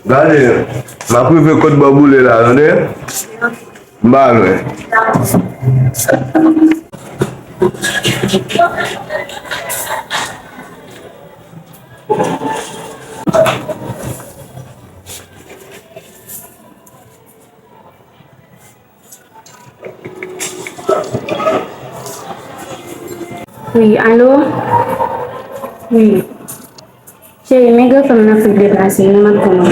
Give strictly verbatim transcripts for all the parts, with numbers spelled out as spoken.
Gade, m ap rive kot bò boule la, tande? M pa lwen. Wi, alo? Wi. Cheri, men granfrè m nan fèk deplase, non, m ap tann ou.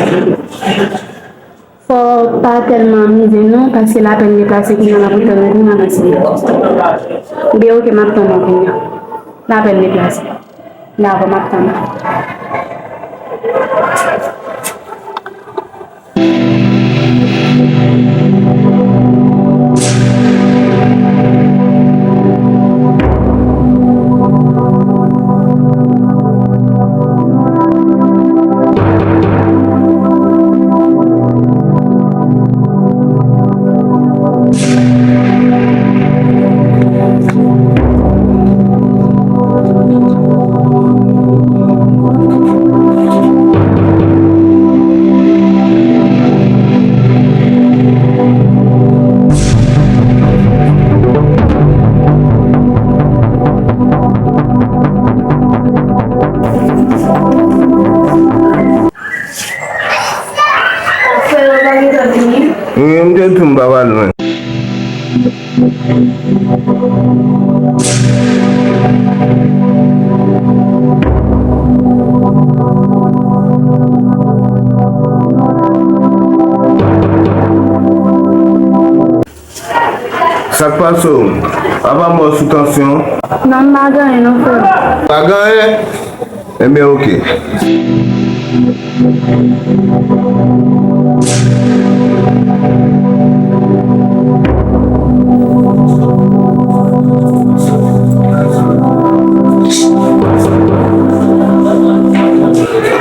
Fò w pa tèlman amize non, paske l apèn deplase, kounye a l ap tann ou, kounye a l ap tann ou. Byen, oke, m ap tann ou kounye a. L apèn deplase. Dakò, m ap tann ou. Frè yo pa gentan vini? Wi, m te di w m pa pral lwen. Sa k pase w? Apa mò sou tansyon? Non, m pa gen anyen non, frè. Pa gen anyen? Enben, oke.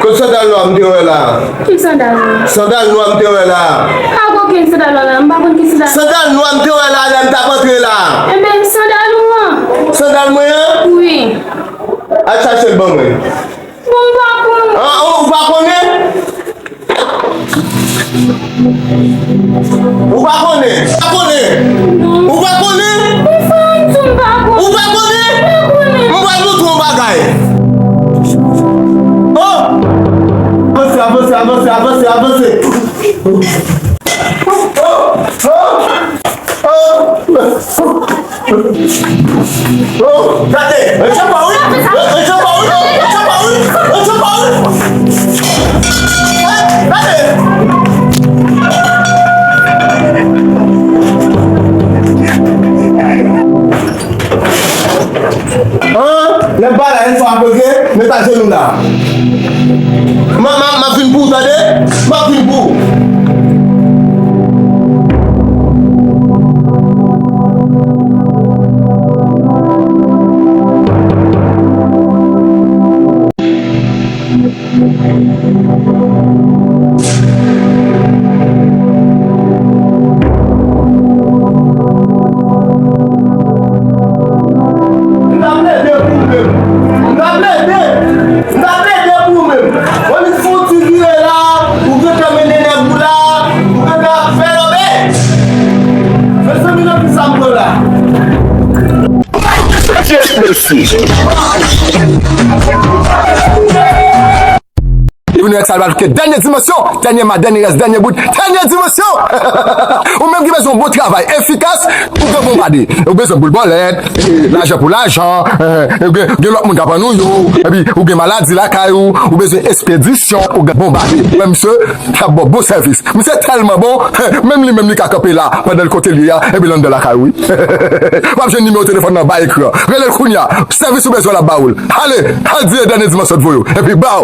Kot sandal nwa m te wè la? Ki sandal nwa? Sandal nwa m te wè la. Pa gen okenn sandal nwa la, m pa konn ki sandal. Sandal nwa m te wè la, lè m t ap antre la. Enben, sandal ou an? Sandal mwen an? Wi. Al chache l ban mwen. Bon, m pa konn. An, ou pa konnen? Ou pa konnen? Ou pa konnen? Non. Ou pa konnen? Ou pa konnen? M pa konnen. Ou pa konnen? M pa konnen. M pral montre w yon bagay. Oh! Avanse, avanse, avanse, avanse, avanse. Oh! Oh! Oh! Oh, gade! Retire pa wi! Retire pa wi! Retire pa wi! Retire pa wi! Gade! An, lè bagay la, yon fwa ap regle, met ajenou la. M a, m a, m ap vin pou ou, tande? M ap vin pou ou. M ta plede pou ou menm. M ta plede. M ta plede pou ou menm. Bon, li fè yon ti vire la, ou gentan mennen nèg ou la, ou gentan ap fè lòbèy. Mezanmi, nan ki sa m pran la? Messi. Li vin avèk sa, l pral ke dènye dimansyon, dènye ma, dènye rès, dènye bout, dènye dimansyon. Ou menm ki bezwen yon bon travay efikas, ou gen Bonbade. Ou bezwen boul bòlèt, lajan pou lajan, eh, ou gen, gen lòt moun k ap ann ou yo, epi ou gen maladi lakay ou, ou bezwen espedisyon, ou gen Bonbade. Wè misye k ap ba w bon sèvis. Misye tèlman bon, menm li menm li ka kanpe la, pandan l kote li a, epi l anndan lakay ou, wi. W ap jwenn nimewo telefòn nan anba ekran. Rele l kounye a. Sèvis ou bezwen l ap ba ou l. Ale, al di e dènye dimansyon t voye w. Epi baw!